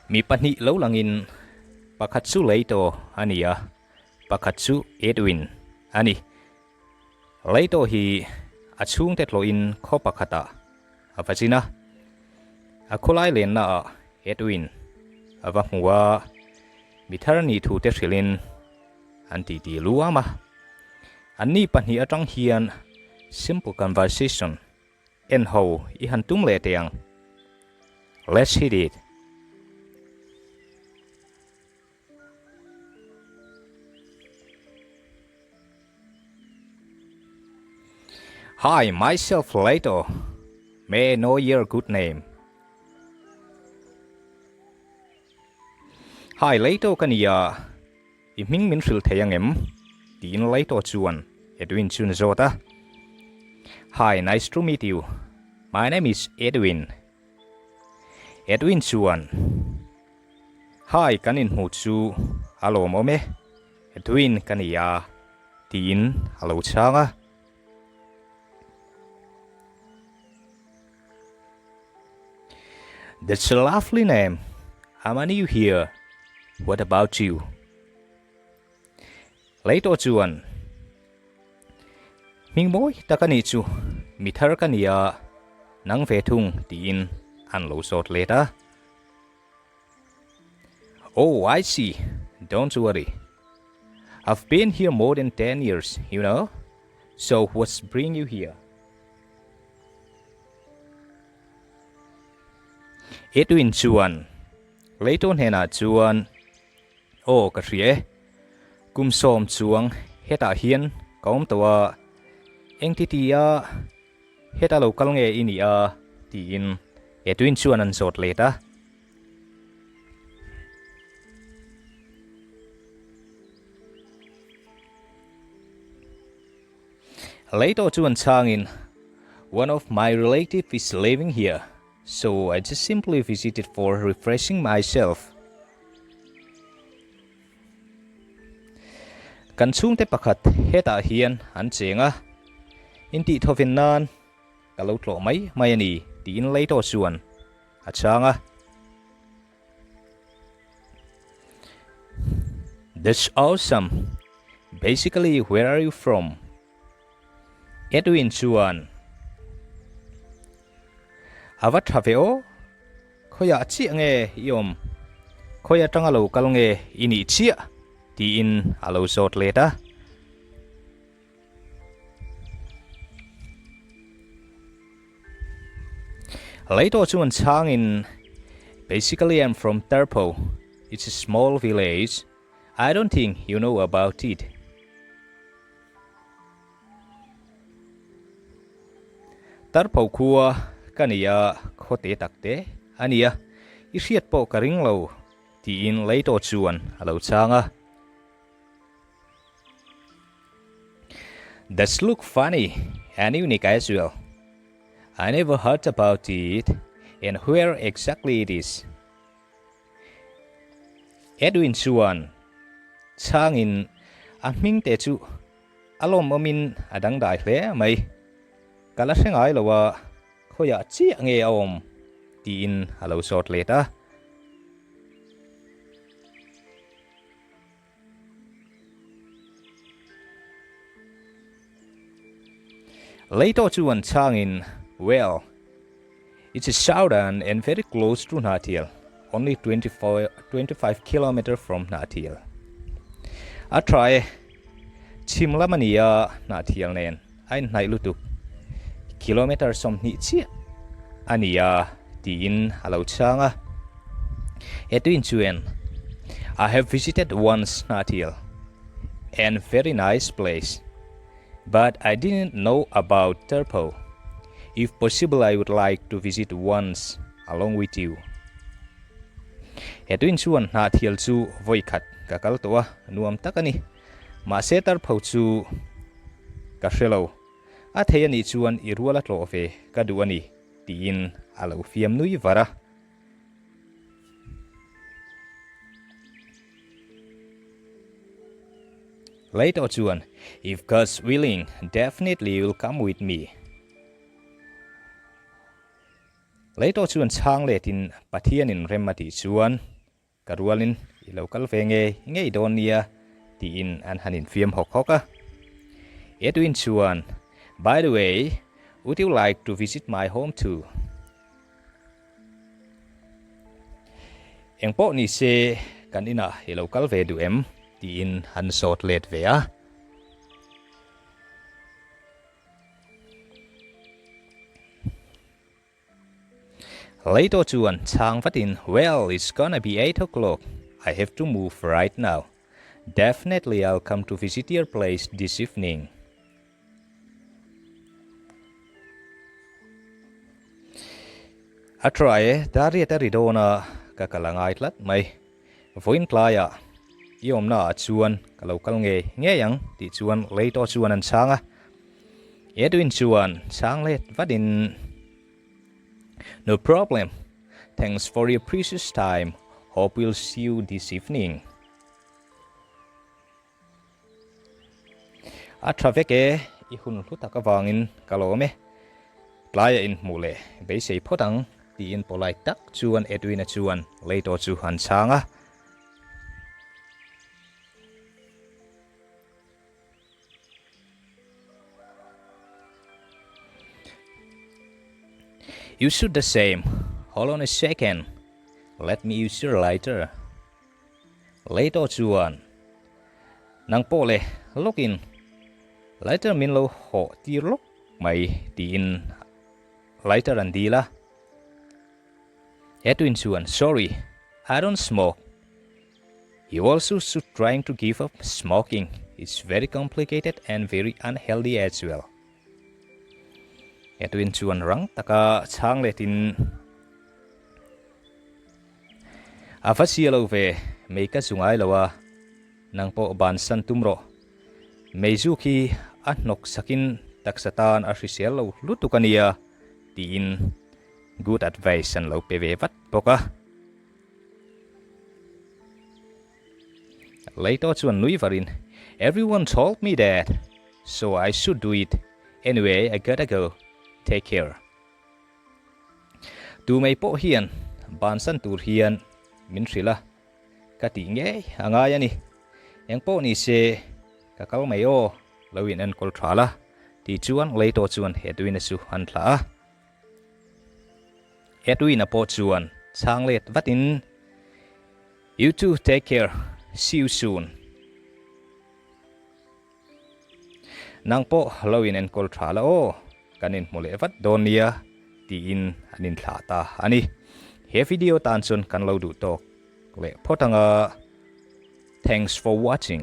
Mi pahnih lo langin pakhat chu Leito a ni a, pakhat chu Edwin a ni. Leito hi a chhungte tlawhin khaw pakhatah a va zin a, a khawlai lennaah Edwin a va hmu a, mi thar ni thute hrilhin an titi luam a. Anni pahnih atang hian simple conversation En ho i han tum leh teh ang. Let's hit it. Hi, myself Leto. May I know your good name? Hi, Leto ka nia. I hming min hrilh thei ang em? Tiin Leito chuan Edwin chu na zawt a. Hi, nice to meet you. My name is Edwin. Edwin chuan, Hi, kan inhmuh chu a lawmawm e. Edwin ka ni a, tiin a lo chhang a. That's a lovely name. I'm new here. What about you? Leito chuan hming mawi tak a nih chu mi thar ka nia nang ve thung tiin an lo zawt let a. Oh, I see. Don't worry. I've been here more than 10 years, you know. So what's bring you here? Edwin chuan Leito hnenah chuan, Aw ka hria e, kum sawm chuang hetah hian ka awm tawh a, engti tia heta lo kal nge i nih a? tiin Edwin chuan an zawt let a. Leito chuan chhangin, One of my relative is living here, so I just simply visited for refreshing myself. Kan chhungte pakhat hetah hian an cheng a, intih thawven nan ka lo tlawh mai mai a ni, tiin Leito chuan a chhang a. That's awesome! Basically, where are you from? Edwin chuan, A va tha ve aw, khawiah chiah nge i awm? Khawi atanga lo kal nge i nih chiah? tiin a lo zawt let a. Leito chuan chhangin, Basically I'm from Tarpo, it's a small village, I don't think you know about it. Tarpo khua ka ni a, khaw te tak te a ni a, i hriat pawh ka ring lo, tiin Leito chuan a lo chhang a. That's look funny and unique as well. I never heard about it and where exactly it is. Edwin chuan chhangin a hming te chu a lawmawmin a dangdai hle mai. Ka la hre ngai lo a, khawiah chiah nge a awm tiin a lo zawt let a. Leito chuan chhangin, Well, it's a southern and very close to Hnahthial, only 24, 25 kilometer from Hnahthial. A tha e, chhim lam a ni a, Hnahthial nen a inhnaih lutuk, kilometer 20 chiah a ni a, tiin a lo chhang a. Edwin chuan, I have visited once Hnahthial and very nice place. But I didn't know about Turpo. If possible I would like to visit once along with you. Edwin chuan Hnahthial chu vawi khat ka kal tawh a, nuam tak a ni. Mahse Turpo chu ka hre lo. A thei a nih chuan i rual a tlawh ve ka duh a ni, tiin a lo fiam nui var a. Leito chuan, If God's willing, definitely you'll come with me. Leito chuan chhang letin Pathianin rem a tih chuan. Ka rualin i lo kal ve ngei ngei dawn nia tiin an han infiam hawk hawk a. Edwin chuan, By the way, would you like to visit my home too? Eng pawh ni se kan inah i lo kal ve duh em? tiin an zawt let ve a. Leito chuan chhang vatin, Well, it's gonna be eight o'clock. I have to move right now. Definitely I'll come to visit your place this evening. A try e, Dariat a ri dawn a, ka kal a ngai tlat mai. Vawiin tlaiah i awmna ah chuan ka lo kal ngei ngei ang tih chuan Leito chuan an chhang a. Edwin chuan chhang let vatin, No problem, thanks for your precious time, hope we'll see you this evening. A tha vek e, i hun hlu tak avangin ka lawm e. Tlaia inhmuh leh beisei phawt ang, tiin polite tak chuan Edwin-a chuan Leito chu an chhang a. You should the same. Hold on a second. Let me use your lighter. Leito chuan, Nang pawh le lawkin lighter min lo hawh tir lawk mai tiin lighter an dil a. Edwin chuan, Sorry, I don't smoke. You also should trying to give up smoking. It's very complicated and very unhealthy as well. Edwin chuan rang taka chhang letin, A va sia lo ve, mei ka zu ngai lo a, nang pawh bansan tum rawh. Mei zu khi a hnawk sakin taksa tan a hrisel lo lutuk a nia, tiin good advice an lo pe ve vat bawk a. Leito chuan nui varin, Everyone told me that, so I should do it. Anyway, I gotta go. Take care. Tu mai pawh hian bansan tur hian min hrilh a, ka tih ngei a ngai a ni. Eng pawh ni se ka kal mai aw, lo in enkawl tha la, tih chuan Leito chuan Edwin-a chu an thlah a. Edwin-a pawh chuan chhang let vatin, You too, take care, see you soon. Nang pawh lo in enkawl tha la aw, kan inhmu leh vat dawn nia tiin an inthlah ta a ni. He video tan chuan kan lo duh tawk leh phawt ang a, thanks for watching.